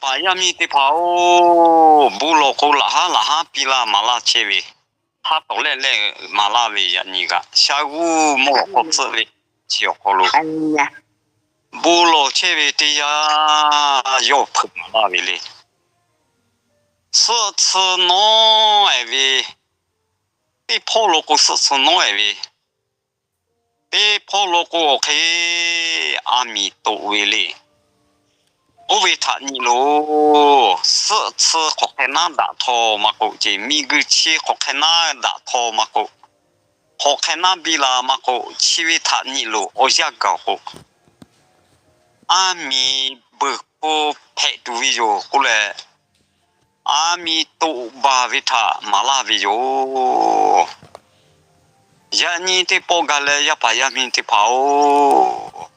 paˍ yaˇ miˇ teˇ hpaˍ-oˬ, bon lawˬ k'o laꞈ haˉ laꞈ haˉ piˇ laˇ maˍ laˇ chehˇ ve, haˉ tawˍ lehˆ lehˆ maˍ laˇ ve yaꞈ nyi g'aꞈ shaˉ g'uˇ mawˇ awˬ hk'aw tcuhˆ ve chi awˬ hk'aw lo bon lawˬ chehˇ ve teˇ yanˇ, yawˇ hpeuꞈ maˍ laˇ ve le. Suhˆ tsuhˇ nawˉ-ehˍ ve, teˇ hpawˇ lo k'o suhˆ tsuhˇ nawˉ-ehˍ ve, teˇ hpawˇ lo k'o awˬ hk'e a miˍ toꞈ ve le. Oˇ ve htaꞈ nyi loˬ, suhˆ tsuhˇ hk'aˬ hk'e naˉ daꞈ htaw maˇ k'oˆ ce, miˬguiˬ chi hk'aˬ hk'e naˉ daꞈ htaw maˇ k'oˆ, hk'aˬ hk'e naˉ biˇ la maˇ k'oˆ, chi ve htaꞈ nyi loˬ, awˬ yanˇ gaˬ k'o, a miˍ beuˬ hpu hpehꞈ tuˬ ve yoˬ k'oˆ leh, a miˍ toꞈ baˬ ve htaꞈ maˍ laˇ ve yoˬ. Yaꞈ nyi teˇ pawˆ gaˬ leh yaˇ paˍ yaˇ miˇ teˇ hpaˍ-oˬ,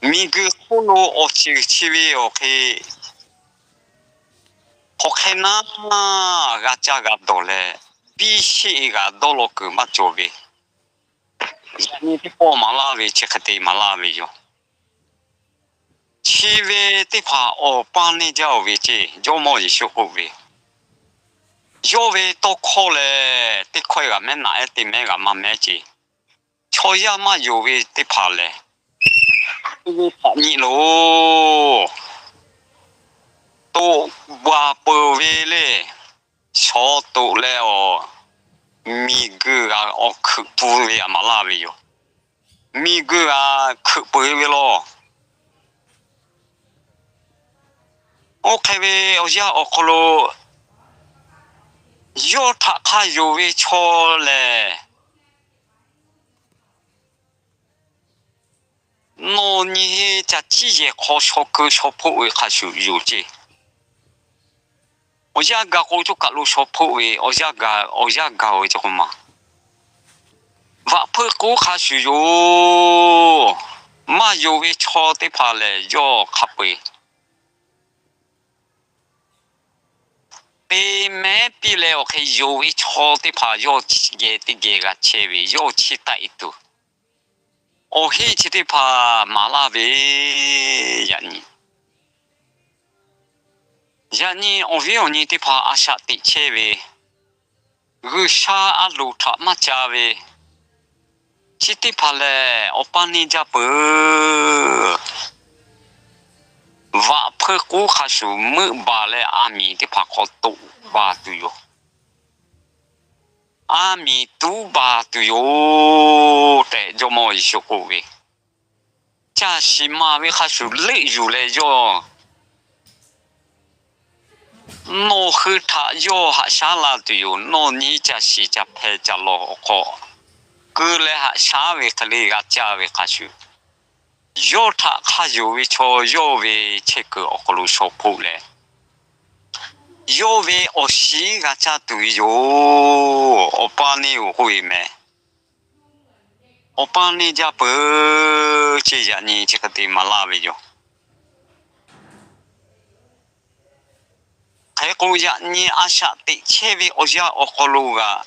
miˬguiˬ hk'oˆ lo awˬ ceuˬ chi ve awˬ hk'e hk'aˬ hk'e naˉ g'a caˇ g'a dawˬ leh, biˇ sheˆ g'aꞈ dawˇ law kuiˬ maˇ cawˬ ve, yaꞈ nyi teˇ pawˆ maˍ laˇ ve chi hk'e te maˍ laˇ ve yoˬ. Chi ve teˇ hpaˍ awˬ paˇ neˇ jaˇ-oˬ ve ce, Jawˇmawˇ Yeˍsuˆ k'oˆ ve, yawˇ ve tawˇ hkawˇ lehˬ, teˇ hkawˇ g'aꞈ mehˉ naꞈ ehˉ te mehˉ g'aꞈ maˇ mehˉ ce. Chaw yaˇ maˇ yonˍ ve teˇ hpaˍ lehˬ, hk'aˬ nyi loˬ, toꞈ baˬ peuˬ ve le. Shaw toꞈ leh awˬ miˬguiˬ g'aꞈ awˬ hkuiꞈ pun ve a maˍ laˇ ve yoˬ. Miˬguiˬ g'aꞈ hkuiꞈ peuˬ ve law. Oˇ hk'e ve awˬ yanˇ awˬ hk'aw lo, yawˇ htaꞈ hk'a yonˍ ve chaw lehˬ, nawˬ nyi heˆ caˬ ciˇ yehˬ hk'aw shaw keu shaw hpoˆ ve hk'a shuˍ yoˬ ce. Awˬ yanˇ gaˬ k'o, coˇ kaˬ lo shaw hpoˆ ve awˬ yanˇ gaˬ, awˬ yanˇ gaˬ ve ce k'o ma, vaꞈ hpeuˇ k'oˉ hk'a shuˍ yoˬ. Maˇ yonˍ ve chaw teˇ hpaˍ lehˬ, yawˇ hk'a peu-eˬ te mehˉ piˇ leh awˬ hk'e yonˍ ve chaw teˇ hpaˍ yawˇ geh teˇ geh g'a chehˇ ve, yawˇ chiˇ taˆ-e tuˬ, awˬ heˆ chi teˇ hpaˍ maˍ laˇ ve. Yaꞈ nyi, yaꞈ nyi awˬ viˉ awˬ nyi teˇ hpaˍ a shaꞈ teꞈ chehˇ ve, G'uiˬsha a loˍ htaꞈ maˇ ca ve, chi teˇ hpaˍ lehˬ awˬ paˇ neˇ jaˇ peuˬ. Vaꞈ hpeuˇ k'oˉ hk'a shuˍ meuˆ baˬ leh a miˍ teˇ hpaˍ hk'aw toꞈ baˬ tuˬ yoˬ. A miˍ tuˉ baˬ tuˬ yoˬ tehꞈ Jawˇmawˇ Yeˍsuˆ k'oˆ ve, caˇ shiˍ maˍ ve hk'a shuˍ leuˆ yuˬ leh yawˇ nawˬ hui htaꞈ yawˇ haꞈ shaˉ la tuˬ yoˬ. Nawˬ nyi caˇ shiˍ caˇ hpeh caˇ lawˬ awˬ hk'aw keu leh haꞈ shaˉ ve hk'e le g'a caˇ ve hk'a shuˍ, yawˇ htaꞈ hk'a yonˍ ve chaw yawˇ ve chehˇ kuiˬ awˬ hk'aw lo shaw hpoˆ leh, yawˇ ve awˬ shiˉ g'a caˇ tuˬ ve yoˬ. Awˬ paˇ neˇ-oˬ k'oˆ ve meh. Awˬ paˇ neˇ jaˇ peuˬ ce. Yaꞈ nyi chi hk'e te maˍ laˇ ve yoˬ. Hk'e k'o, yaꞈ nyi a shaꞈ teꞈ chehˇ ve awˬ yanˇ awˬ hk'aw lo g'aꞈ,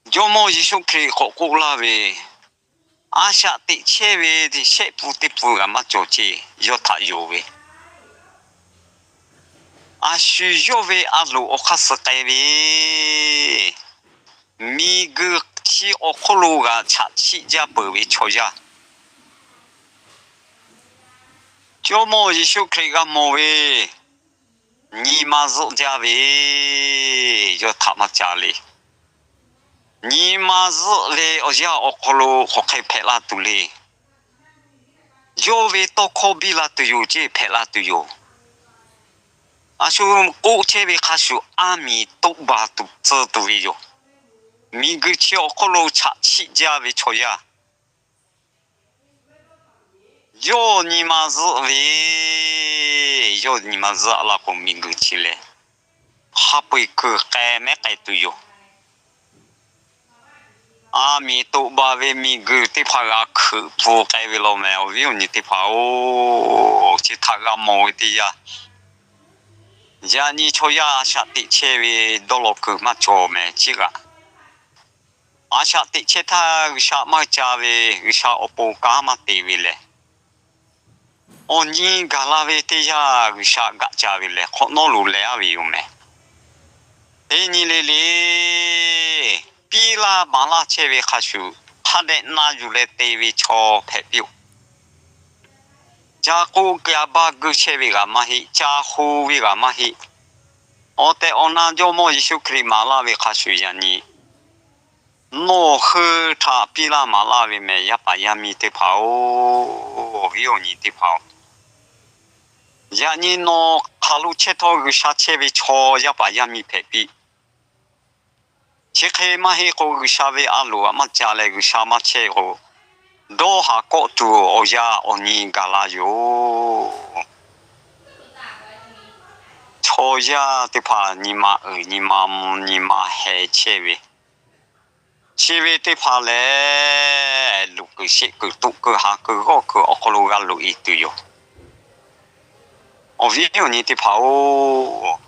Jawˇmawˇ Yeˍsuˆ Hkriꞈ k'awꞈ k'oˆ laˇ ve, a shaꞈ teꞈ chehˇ ve shehˆ pun teˇ pun g'aꞈ maˇ cawˬ ce. Yawˇ htaꞈ yonˍ ve, a shu yawˇ ve a loˍ awˬ hk'aˇ suh k'ai ve, miˬguiˬ chi awˬ hk'oˆ lo g'aꞈ chaꞈ chiˆ jaˇ peuˬ ve chaw yaˇ, Jawˇmawˇ Yeˍsuˆ Hkriꞈ g'a mawˬ ve, nyi ma zuhˆ jaˇ ve, yawˇ htaꞈ maˇ ca le. Nyi ma zuhˆ ve awˬ yanˇ awˬ hk'aw lo hk'aˬ hk'e hpehꞈ la tuˬ le. Yawˇ ve tawˇ hkawˇ biˇ la tuˬ yoˬ ce, hpehꞈ la tuˬ yoˬ. A shu k'oˆ chehˇ ve hk'a shuˍ a miˍ toꞈ baˬ tuˬ tcuh tuˬ ve yoˬ. Miˬguiˬ chi awˬ hk'oˆ lo chaꞈ chiˆ jaˇ ve chaw yaˇ, yawˇ nyi ma zuhˆ ve, yawˇ nyi ma zuhˆ la k'o, miˬguiˬ chi lehˬ hk'a peu-eˬ kuiˬ k'ai mehˉ k'ai tuˬ yoˬ. A miˍ toꞈ baˬ ve miˬguiˬ teˇ hpaˍ g'a hkuiꞈ pfuh k'ai ve law meh. Awˬ viˉ awˬ nyi teˇ hpaˍ-oˬ, chi htaꞈ g'a mawˬ ve teˇ yanˇ, yaꞈ nyi chaw yaˇ a shaꞈ teꞈ chehˇ ve dawˇ law kuiˬ maˇ cawˬ meh. Chi g'aꞈ a shaꞈ teꞈ chehˇ htaˇ G'uiˬsha maˇ ca ve, G'uiˬsha awˬ pon kanˉ maˇ te ve lehˬ, awˬ nyi gaˬ la ve teˇ yanˇ G'uiˬsha gaˆ ca ve lehˬ, hk'awꞈ nawˉ lo leh aˉ ve yoˬ mehˍ. Teˇ nyi le le, piˇ laˇ maˍ laˇ chehˇ ve hk'a shuˍ, hk'a dehꞈ na yuˬ leh te ve chaw hpehꞈ piˇ-oˬ. Ca k'oˆ kaꞈ ba geuˆ chehˇ ve g'a maˇ heˆ, ca ho ve g'a maˇ heˆ. Awˬ tehˬ awˬ na Jawˇmawˇ Yeˍsuˆ Hkriꞈ maˍ laˇ ve hk'a shuˍ yaꞈ nyi, nawˬ hui htaꞈ piˇ laˇ maˍ laˇ ve mehˍ, yaˇ paˍ yaˇ miˇ teˇ hpaˍ-oˬ, awˬ viˉ awˬ nyi teˇ hpaˍ-oˬ. Yaꞈ nyi nawˬ hk'aˬ lo chehˇ htawˇ G'uiˬsha chehˇ ve chaw yaˇ paˍ yaˇ miˇ hpehꞈ piˇ. Chi hk'e maˇ heˆ k'o, G'uiˬsha ve a loˍ aꞈ maˇ ca leh G'uiˬsha maˇ chehˇ k'o, dawˇ haˍ kawˆ tuˬ awˬ yaˇ awˬ nyi gaˬ la yoˬ. Chaw yaˇ teˇ hpaˍ nyi ma uiˍ nyi ma mvuh nyi ma heh chehˇ ve, chi ve teˇ hpaˍ lehˬ, luˬ kuiˬ sheˆ kuiˬ toˆ kuiˬ ha kuiˬ g'awˇ kuiˬ awˬ hk'aw lo g'a loꞈ e tuˬ yoˬ. Awˬ viˉ awˬ nyi teˇ hpaˍ-oˬ,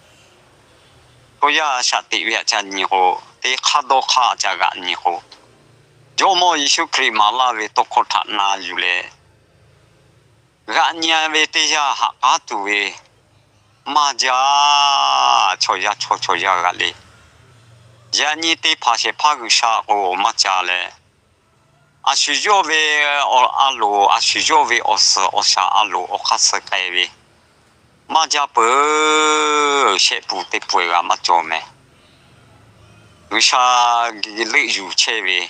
chaw yaˇ shaꞈ teꞈ ve aꞈ ca nyi k'o, teˇ hk'aˇ dawˇ hk'aˇ aꞈ ca g'aꞈ nyi k'o, Jawˇmawˇ Yeˍsuˆ Hkriꞈ maˍ laˇ ve tawˇ hkawˇ htaꞈ na yuˬ leh, g'aꞈ nyi ve teˇ yanˇ haꞈ k'aˉ tuˬ ve maˇ jaˇ. Chaw yaˇ chaw chaw yaˇ g'aꞈ le. Yaꞈ nyi teˇ hpaˍ shehˍ hpaˇ G'uiˬsha k'o maˇ ca leh, a shu yawˇ ve a loˍ, a shu yawˇ ve awˬ suhˍ awˬ shaˍ a loˍ awˬ hk'aˇ suh k'ai ve, maˇ jaˇ peuˬ. Shehˆ pun teˇ pawehˇ g'a maˇ cawˬ mehˍ. G'uiˬsha leuˆ yuˬ chehˇ ve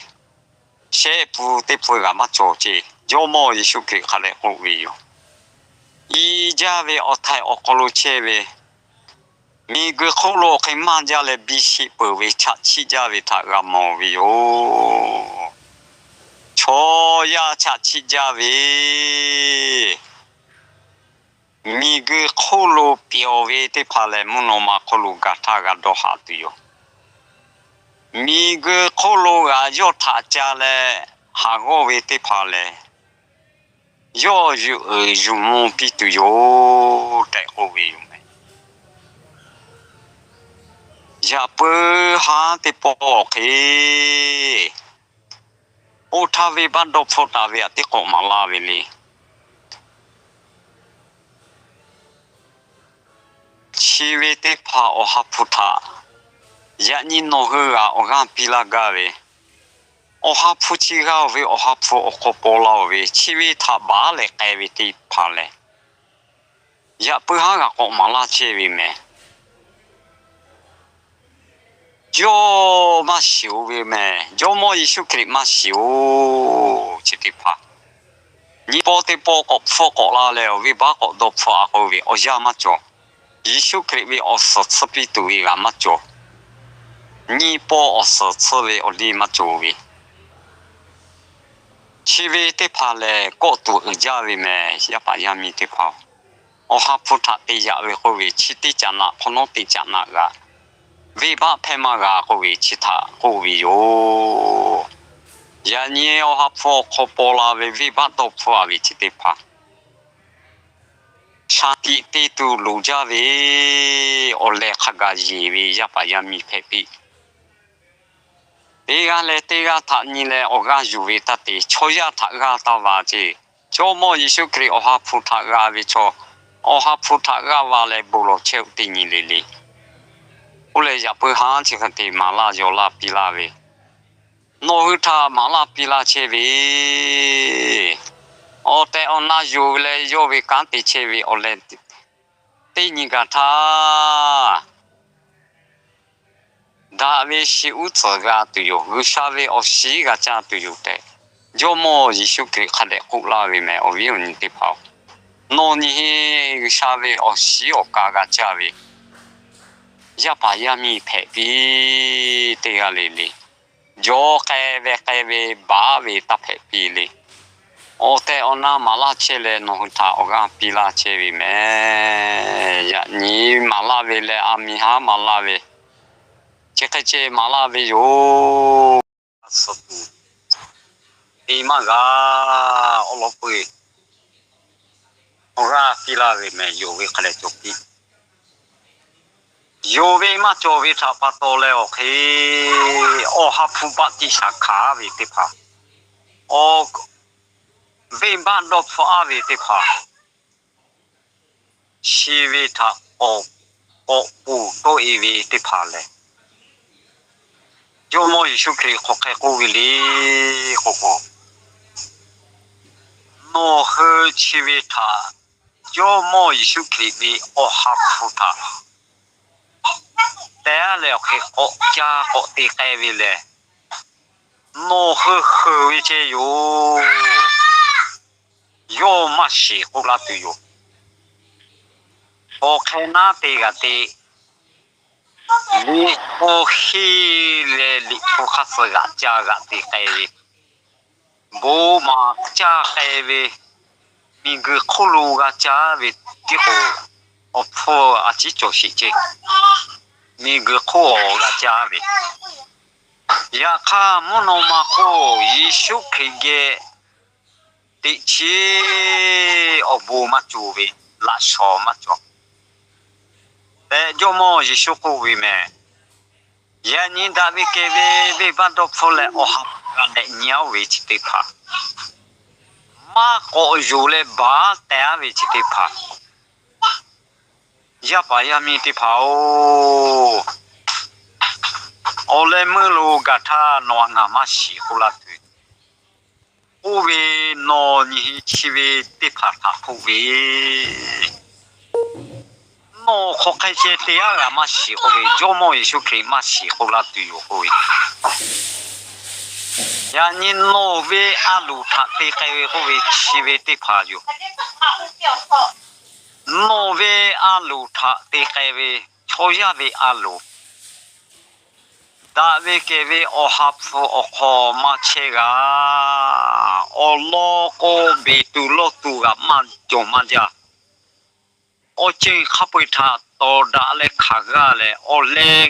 shehˆ pun teˇ pawehˇ g'a maˇ cawˬ ce. Jawˇmawˇ Yeˍsuˆ Hkriꞈ hk'a dehꞈ k'oˆ ve yoˬ. I jaˇ ve awˬ htaiˍ awˬ hk'aw lo chehˇ ve miˬguiˬ hk'oˆ lo awˬ hk'e maˇ jaˇ leh biˇ sheˆ peuˬ ve chaꞈ chiˆ jaˇ ve htaꞈ g'a mawˬ ve yoˬ. Chaw yaˇ chaꞈ chiˆ jaˇ ve miˬguiˬ hk'oˆ lo pyawˬ ve teˇ hpaˍ lehˬ, mvuhˇ naw ma hk'oˆ lo gaˬ htaˇ g'a dawˇ haꞈ tuˬ yoˬ. Miˬguiˬ hk'oˆ lo g'aꞈ yawˇ htaꞈ ca leh haˍ g'awˇ ve teˇ hpaˍ lehˬ, yawˇ yuˬ uiˍ yuˬ mvuh piˇ tuˬ yoˬ tehꞈ k'oˆ ve yoˬ mehˍ. Yaꞈ puiˉ haˉ teˇ pawˆ awˬ hk'e, oˇ htaˇ venˇbaˆ dawˇ hpfuhˆ taˍ ve aꞈ teˇ k'awꞈ maˍ laˇ ve le. Chi ve teˇ hpaˍ Awˬ ha hpu htaꞈ yaꞈ nyi nawˬ hui g'aꞈ awˬ g'aˇ piˇ laˇ gaˇ ve, Awˬ ha hpu chi g'a-oˬ ve Awˬ ha hpu awˬ hk'aw paw la-oˬ ve, chi ve htaꞈ baˬ leh k'ai ve teˇ hpaˍ lehˬ, yaꞈ puiˉ haˉ g'a k'awꞈ maˍ laˇ chehˇ ve mehˍ. Yawˇ maˇ shiˍ-oˬ ve mehˍ. Jawˇmawˇ Yeˍsuˆ Hkriꞈ maˇ shiˍ-oˬ. Chi teˇ hpaˍ nyi paw teˇ paw k'awꞈ hpfuhˆ k'awꞈ la leh, awˬ venˇbaˆ k'awꞈ dawˇ hpfuhˆ a k'oˆ ve awˬ yanˇ maˇ cawˬ. Yeˍsuˆ Hkriꞈ ve awˬ suhˍ tsuhˇ piˇ tuˬ ve g'aꞈ maˇ cawˬ. Nyi paw awˬ suhˍ tsuhˇ ve awˬ liˇ maˇ cawˬ ve, chi ve teˇ hpaˍ lehˬ kawˆ tuˬ uiˍ jaˇ ve mehˍ. Yaˇ paˍ yaˇ miˇ teˇ hpaˍ-oˬ, Awˬ ha hpu htaꞈ te yaꞈ ve k'oˆ ve, chi teˇ caꞈ naꞈ hk'awꞈ nawˉ teˇ caꞈ naꞈ g'a, venˇbaˆ hpehˇ maˇ g'a k'oˆ ve chi htaꞈ k'oˆ ve yoˬ. Yaꞈ nyi Awˬ ha hpu awˬ hk'aw paw la ve venˇbaˆ dawˇ hpfuhˆ a ve chi teˇ hpaˍ shaˍ tiꞈ te tuˬ loˍ jaˇ ve, awˬ lehˬ hk'a gaˬ yeˬ ve yaˇ paˍ yaˇ miˇ hpehꞈ piˇ. Teˇ g'aˇ leh teˇ g'aˇ htaꞈ nyi leh awˬ g'aˇ yuˬ ve taˇ te. Chaw yaˇ htaꞈ g'aˇ taˇ va ce. Jawˇmawˇ Yeˍsuˆ Hkriꞈ Awˬ ha hpu htaꞈ g'a ve chaw, Awˬ ha hpu htaꞈ g'aˇ va leh bon lawˬ chehˇ-oˆ teˇ nyi le le. Oˇ leh yaꞈ puiˉ haˉ chi hk'e te maˍ laˇ yaw laˇ piˇ laˇ ve, nawˬ hui htaꞈ maˍ laˇ piˇ laˇ chehˇ ve, awˬ tehˬ awˬ na yonˍ ve leh yawˇ ve kanˉ te chehˇ ve awˬ leh teˇ nyi gaˬ htaˇ, daꞈ ve shi uˉ tcuhˍ g'a tuˬ yoˬ. G'uiˬsha ve awˬ shiˉ g'a caˇ tuˬ yoˬ tehꞈ, Jawˇmawˇ Yeˍsuˆ Hkriꞈ hk'a dehꞈ k'oˆ laˇ ve mehˍ. Awˬ viˉ awˬ nyi teˇ hpaˍ-oˬ, nawˬ nyi heˆ G'uiˬsha ve awˬ shiˉ awˬ ka g'a caˇ ve yaˇ paˍ yaˇ miˇ hpehꞈ piˇ. Teˇ g'aˇ le le, jawˇ k'ai ve k'ai ve baˬ ve taˇ hpehꞈ piˇ le. Awˬ tehˬ awˬ na maˍ laˇ chehˇ leh nawˬ hui htaꞈ awˬ g'aˇ piˇ laˇ chehˇ ve mehˍ. Yaꞈ nyi maˍ laˇ ve leh a miˬ haˉ maˍ laˇ ve, chi hk'e ce maˍ laˇ ve yoˬ. Suh tuˬ te maˇ g'a. Awˬ lawn peuˬ, awˬ g'aˇ piˇ laˇ ve mehˍ. Yonˍ ve hk'a leh cawˬ piˇ. Yonˍ ve maˇ cawˬ ve htaꞈ pa taw leh awˬ hk'e, Awˬ ha hpu baˆtiˆsaˬ hkanˍ ve teˇ hpaˍ, awˬ venˇbaˆ dawˇ hpfuhˆ a ve teˇ hpaˍ, chi ve htaꞈ k'awꞈ, k'awꞈ poˬ tawˆ e ve teˇ hpaˍ lehˬ, Jawˇmawˇ Yeˍsuˆ Hkriꞈ hk'aˬ hk'e k'oˆ ve le k'o k'o, nawˬ hui chi ve htaꞈ Jawˇmawˇ Yeˍsuˆ Hkriꞈ ve Awˬ ha hpu htaꞈ teh a leh awˬ hk'e k'awꞈ ca k'awꞈ te k'ai ve lehˬ, nawˬ hui heuˬ ve ceh yoˬ. Yawˇ maˇ shiˍ k'oˆ laˇ tuˬ yoˬ. Awˬ hk'e naˉ te g'aꞈ te, Liꞈ hpu henˇ leh Liꞈ hpu hk'aˇ suh g'aꞈ ca g'aꞈ te k'ai ve, bon maˍ caˇ k'ai ve, miˬguiˬ hk'oˆ lo g'a caˇ ve, tiˉ k'o, awˬ hpfuhˇ a ciˉ cawˬ sheˍ ceh, miˬguiˬ hk'oˆ awˬ g'a caˇ ve, yaꞈ hk'aˇ mvuhˇ naw ma hk'oˆ Yeˍsuˆ Hkriꞈ geh teꞈ chiˉ awˬ bon maˇ cawˬ ve, laꞈ shawnˍ maˇ cawˬ tehꞈ Jawˇmawˇ Yeˍsuˆ k'oˆ ve meh. Yaꞈ nyi daꞈ ve kehˬ ve venˇbaˆ dawˇ hpfuhˇ leh Awˬ ha hpu g'a leh nyi-aˉ oˇ ve chi teˇ hpaˍ maˇ k'awꞈ yonˍ leh baˬ teh-a ve chi teˇ hpaˍ, yaˇ paˍ yaˇ miˇ teˇ hpaˍ-oˬ, awˬ leh meuˇ lo gaˬ htaˇ nawˬ-a ngaˬ maˇ shiˍ k'oˆ laˇ tuˬ, oˇ ve nawˬ nyi chi ve teˇ hpaˍ htaꞈ k'oˆ ve, nawˬ hk'aˬ hk'e ceh te-a g'a maˇ shiˍ k'oˆ ve, Jawˇmawˇ Yeˍsuˆ Hkriꞈ maˇ shiˍ k'oˆ laˇ tuˬ yoˬ k'oˆ ve. Yaꞈ nyi nawˬ ve a loˍ htaꞈ te k'ai ve k'oˆ ve chi ve teˇ hpaˍ yoˬ. Nawˬ ve a loˍ htaꞈ te k'ai ve chaw yaˇ ve a loˍ, daꞈ ve kehˬ ve Awˬ ha hpu awˬ hk'aw maˇ chehˇ g'a. Awˬ lawn k'o, beˬ tuˬ lawˇ tuˬ g'aꞈ maˇ cawˬ maˇ jaˇ. Awˬ ceuˬ hk'a peu-eˬ htaꞈ tawˍ daꞈ leh hk'aˬ g'aˇ leh, awˬ leh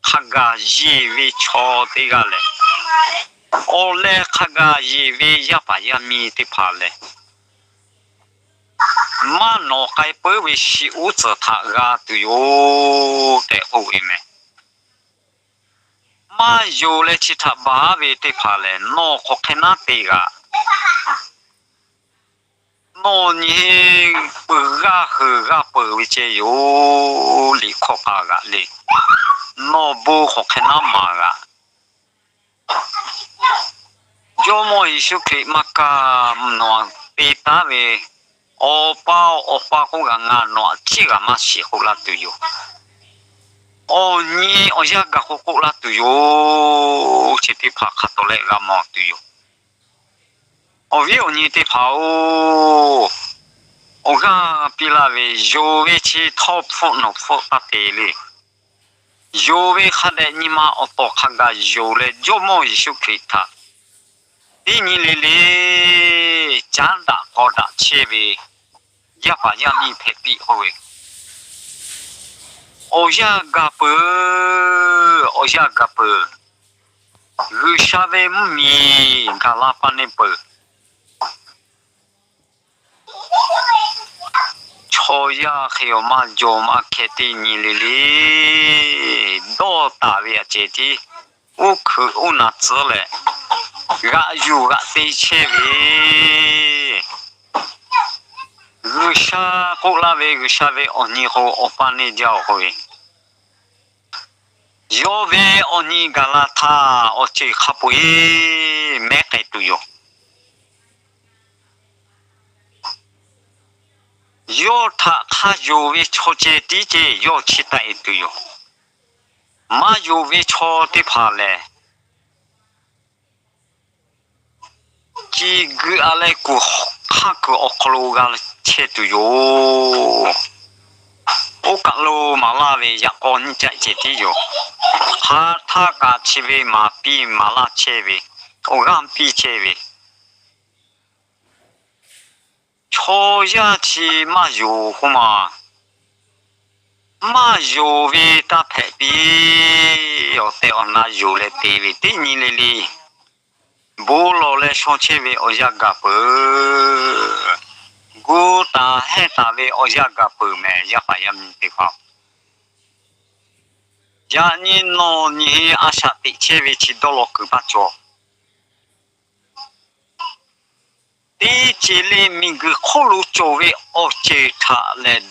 hk'a gaˬ yeˬ ve chaw teˇ g'aˇ leh, awˬ leh hk'a gaˬ yeˬ ve yaˇ paˍ yaˇ miˇ teˇ hpaˍ lehˬ, maˇ nawˍ k'ai peuˬ ve shi uˉ tcuhˍ htaꞈ g'a tuˬ yoˬ tehꞈ k'oˆ ve meh. Maˇ yonˍ leh chi htaꞈ baˬ ve teˇ hpaˍ lehˬ, nawˬ hk'aˬ hk'e naˉ te g'a. Nawˬ nyi peuˬ g'aˇ heuˬ g'aˇ peuˬ ve ceh yoˬ. Liꞈ hkawˇ k'a g'aꞈ le, nawˬ bon hk'aˬ hk'e naˉ maˍ g'a. Jawˇmawˇ Yeˍsuˆ Hkriꞈ maˇ kaˇ nawˬ te taˉ ve, Awˬ pa, Awˬ pa k'oˆ g'a, ngaˬ nawˬ-a ciˉ g'a maˇ shiˍ k'oˆ laˇ tuˬ yoˬ. Awˬ nyi awˬ yanˇ gaˬ k'o k'oˆ laˇ tuˬ yoˬ. Chi teˇ hpaˍ hk'a tawˍ leh g'a mawˬ tuˬ yoˬ. Awˬ viˉ awˬ nyi teˇ hpaˍ-oˬ, awˬ g'aˇ piˇ laˇ ve yonˍ ve chi htawˇ hpfuhˆ nawˬ hpfuhˆ taˇ te le. Yonˍ ve hk'a dehꞈ nyi ma awˬ tawˍ hk'a gaˬ yonˍ leh, Jawˇmawˇ Yeˍsuˆ Hkriꞈ htaꞈ teˇ nyi le le caˉ daꞈ k'aw daꞈ chehˇ ve yaˇ paˍ yaˇ miˇ hpehꞈ piˇ k'oˆ ve, awˬ yanˇ gaˬ peuˬ, awˬ yanˇ gaˬ peuˬ. G'uiˬsha ve mvuhˇmiˬ gaˬ la pa neˇ peuˬ. Chaw yaˇ hk'e awˬ maˇ jawˬ maˇ hkeh teˇ nyi le le dawˇ taˍ ve aꞈ ceh tiˉ, uˉ hkuiꞈ uˉ naˍ tcuhˉ leh g'aꞈ yuˬ g'aꞈ te chehˇ ve, G'uiˬsha k'oˆ laˇ ve G'uiˬsha ve awˬ nyi k'o, awˬ pa neˇ jaˇ-oˬ k'oˆ ve, yawˇ ve awˬ nyi gaˬ la htaˇ awˬ ceuˬ hk'a peu-eˬ mehˉ k'ai tuˬ yoˬ. Yawˇ htaꞈ hk'a yonˍ ve chaw ceh tiˉ ceh yawˇ chiˇ taˆ e tuˬ yoˬ. Maˇ yonˍ ve chaw teˇ hpaˍ lehˬ, ciˬ gui-a leh kuˬ hk'aˇ kuiˬ awˬ hk'aw lo g'a chehˇ tuˬ yoˬ. Oˇ kaˬ lo maˍ laˇ ve yaꞈ k'aw nyiˇ caˆ ceh tiˉ yoˬ. Hk'aˬ htaˇ kaꞈ chi ve maˍ piˇ maˍ laˇ chehˇ ve, awˬ g'aˇ piˇ chehˇ ve, chaw yaˇ chi maˇ yonˍ k'oˆ ma, maˇ yonˍ ve taˇ hpehꞈ piˇ. Awˬ tehˬ awˬ na yonˍ leh te ve teˇ nyi le le, bon lawˬ leh shaw chehˇ ve awˬ yanˇ gaˬ peuˬ. Gu taˍ hehnˇ taˍ ve awˬ yanˇ gaˬ peuˬ meh, yaˇ paˍ yaˇ miˇ teˇ hpaˍ. Yaꞈ nyi nawˬ nyi a shaꞈ teꞈ chehˇ ve chi dawˇ law kuiˬ maˇ cawˬ. Teˇ ceuˬ le miˬguiˬ hk'oˆ lo cawˬ ve awˬ ceuˬ htaꞈ lehˬ,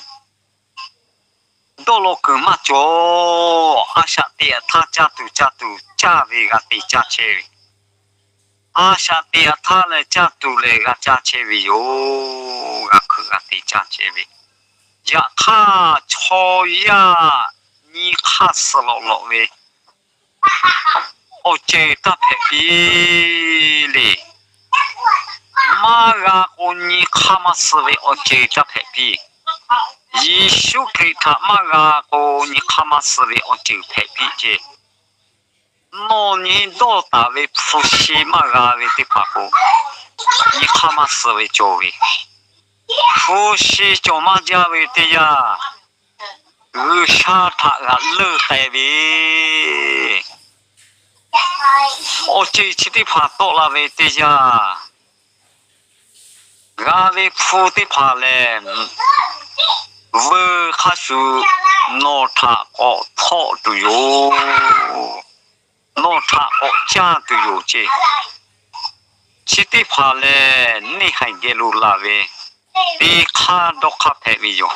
dawˇ law kuiˬ maˇ cawˬ. A shaꞈ teꞈ aꞈ htaˇ caˇ tuˬ caˇ tuˬ caˇ ve g'a te caˇ chehˇ ve, a shaꞈ teꞈ aꞈ htaˇ leh caˇ tuˬ lehˬ g'a caˇ chehˇ ve yoˬ. G'a hkui g'a te caˇ chehˇ ve, yaꞈ hk'aˇ chaw yaˇ nyi hk'aˇ suh lawꞈ lawꞈ ve awˬ ceuˬ taˇ hpehꞈ piˇ le. Maˇ g'a k'o nyi hk'aˇ maˇ suh ve awˬ ceuˬ taˇ hpehꞈ piˇ. Yeˍsuˆ Hkriꞈ htaꞈ maˇ g'a k'o nyi hk'aˇ maˇ suh ve awˬ ceuˬ hpehꞈ piˇ ce. Nawˬ nyi dawˇ taˍ ve hpu shi maˇ g'a ve teˇ hpaˍ k'o, nyi hk'aˇ maˇ suh ve cawˬ ve, hpu shi cawˬ maˇ jaˇ ve teˇ yanˇ, G'uiˬsha htaꞈ g'aꞈ leuˆ k'ai ve awˬ ceuˬ chi teˇ hpaˍ tawˆ la ve teˇ yanˇ, g'a ve hpu teˇ hpaˍ lehˬ, veuˬ hk'a shuˍ nawˬ htaꞈ k'awꞈ htawˆ tuˬ yoˬ. Nawˬ htaꞈ k'awꞈ caˇ tuˬ yoˬ ce. Chi teˇ hpaˍ lehˬ, neˇ haiˬ geh lo laˬ ve teˇ hk'aˇ dawˇ hk'aˇ hpehꞈ ve yoˬ.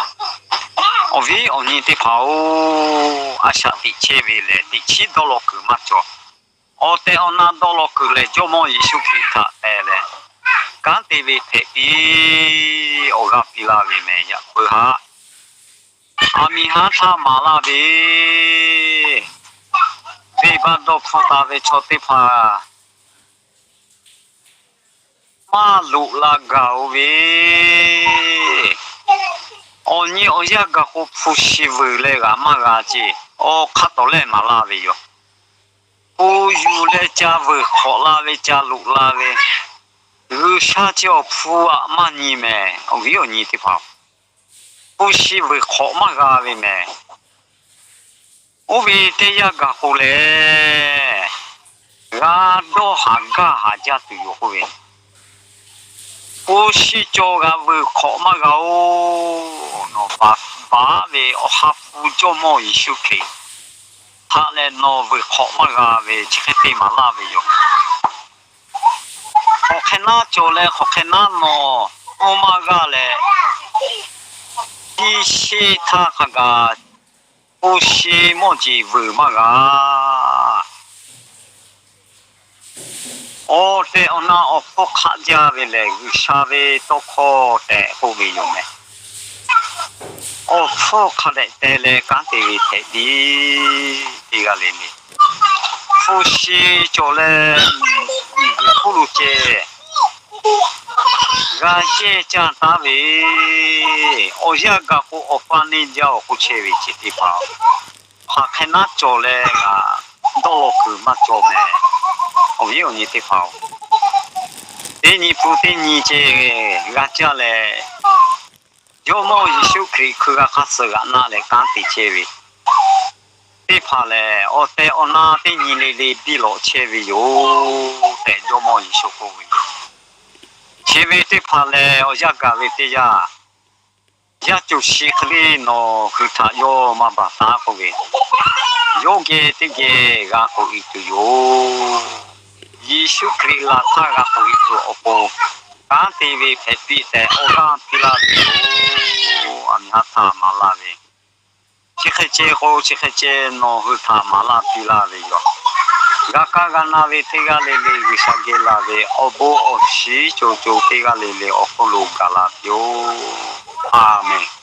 Awˬ viˉ awˬ nyi teˇ hpaˍ-oˬ, a shaꞈ teꞈ chehˇ ve lehˬ, teꞈ chiˉ dawˇ law kuiˬ maˇ cawˬ. Awˬ tehˬ awˬ na dawˇ law kuiˬ lehˬ, Jawˇmawˇ Yeˍsuˆ Hkriꞈ htaꞈ te leh kanˉ te ve hpehꞈ piˇ, awˬ g'aˇ piˇ laˇ ve mehˍ. Yaꞈ puiˉ haˉ, aˬ miˍ haˉ htaˇ maˍ laˇ ve, venˇbaˆ dawˇ hpfuhˇ taˍ ve chaw teˇ hpaˍ maˇ loꞈ la gaˬ-oˬ ve, awˬ nyi awˬ yanˇ gaˬ k'o hpu shi vuiˬ leh g'aꞈ maˇ g'a ce. Awˬ hk'a tawˍ lehˆ maˍ laˇ ve yoˬ. Hpu yuˬ leh ca vuiˬ hk'awꞈ la ve, ca loꞈ la ve, G'uiˬsha chi awˬ hpu aꞈ maˇ nyi mehˍ. Awˬ viˉ awˬ nyi teˇ hpaˍ, hpu shi vuiˬ hk'awꞈ maˇ g'a ve mehˍ. Oˇ ve teˇ yanˇ gaˬ k'o lehˬ, g'a dawˇ haˍ gaˇ haˍ jaˇ tuˬ yoˬ k'oˆ ve, hpu shi cawˬ g'a vuiˬ hk'awꞈ maˇ g'a-oˬ. Nawˬ baˬ baˬ ve Awˬ ha hpu Jawˇmawˇ Yeˍsuˆ Hkriꞈ htaꞈ lehˬ nawˬ vuiˬ hk'awꞈ maˇ g'a ve chi hk'e te maˍ laˇ ve yoˬ. Hk'aˬ hk'e naˉ cawˬ leh hk'aˬ hk'e naˉ nawˬ oˇ maˇ g'aˇ leh, tiˇ sheˆ htaˇ hk'a gaˬ hpu shi mawˇ jeˬ vuiˬ maˇ g'a. Awˬ tehˬ awˬ na awˬ hpfuhˇ hk'aˆ jaˇ ve lehˬ, G'uiˬsha ve tawˇ hkawˇ tehꞈ k'oˆ ve yoˬ mehˍ. Awˬ hpfuhˇ hk'a dehꞈ te leh kanˉ te ve hpehꞈ piˇ. Teˇ g'aˇ le le, hpu shi cawˬ leh miˬguiˬ hk'oˆ lo ceh g'a yehˇ caˇ taˉ ve, awˬ yanˇ gaˬ k'o awˬ paˇ neˇ jaˇ-oˬ k'oˆ chehˇ ve chi teˇ hpaˍ-oˬ, hk'aˬ hk'e naˉ cawˬ leh g'a dawˇ law kuiˬ maˇ cawˬ mehˍ. Awˬ viˉ awˬ nyi teˇ hpaˍ-oˬ, teˇ nyi hpu teˇ nyi ceh g'a caˇ leh, Jawˇmawˇ Yeˍsuˆ Hkriꞈ hkui g'a hk'aˇ suh g'aꞈ naˆ leh kanˉ te chehˇ ve teˇ hpaˍ lehˬ, awˬ tehˬ awˬ na teˇ nyi le le biˇ lawꞈ chehˇ ve yoˬ tehꞈ Jawˇmawˇ Yeˍsuˆ k'oˆ ve yoˬ. Chi ve teˇ hpaˍ lehˬ, awˬ yanˇ gaˬ ve teˇ yanˇ, yaˇ co shi hk'e le nawˬ hui htaꞈ yawˇ maˇ baˬ taˉ k'oˆ ve, yawˇ geh teˇ geh g'a k'oꞈ e tuˬ yoˬ. Yeˍsuˆ Hkriꞈ laˬ htaˇ g'a k'oꞈ e tuˬ awˬ pon, kanˉ te ve hpehꞈ piˇ tehꞈ awˬ g'aˇ piˇ laˇ ve yoˬ. Aˬ miˍ haˉ htaꞈ maˍ laˇ ve, chi hk'e ceh k'o chi hk'e ceh nawˬ hui htaꞈ maˍ laˇ piˇ laˇ ve yoˬ. G'a kaˇ g'a na ve teˇ g'aˇ le le G'uiˬsha geh laˬ ve awˬ bon awˬ shiˍ co co teˇ g'aˇ le le awˬ hk'oˆ lo gaˬ la piˇ-oˆ. Aˬ menˍ.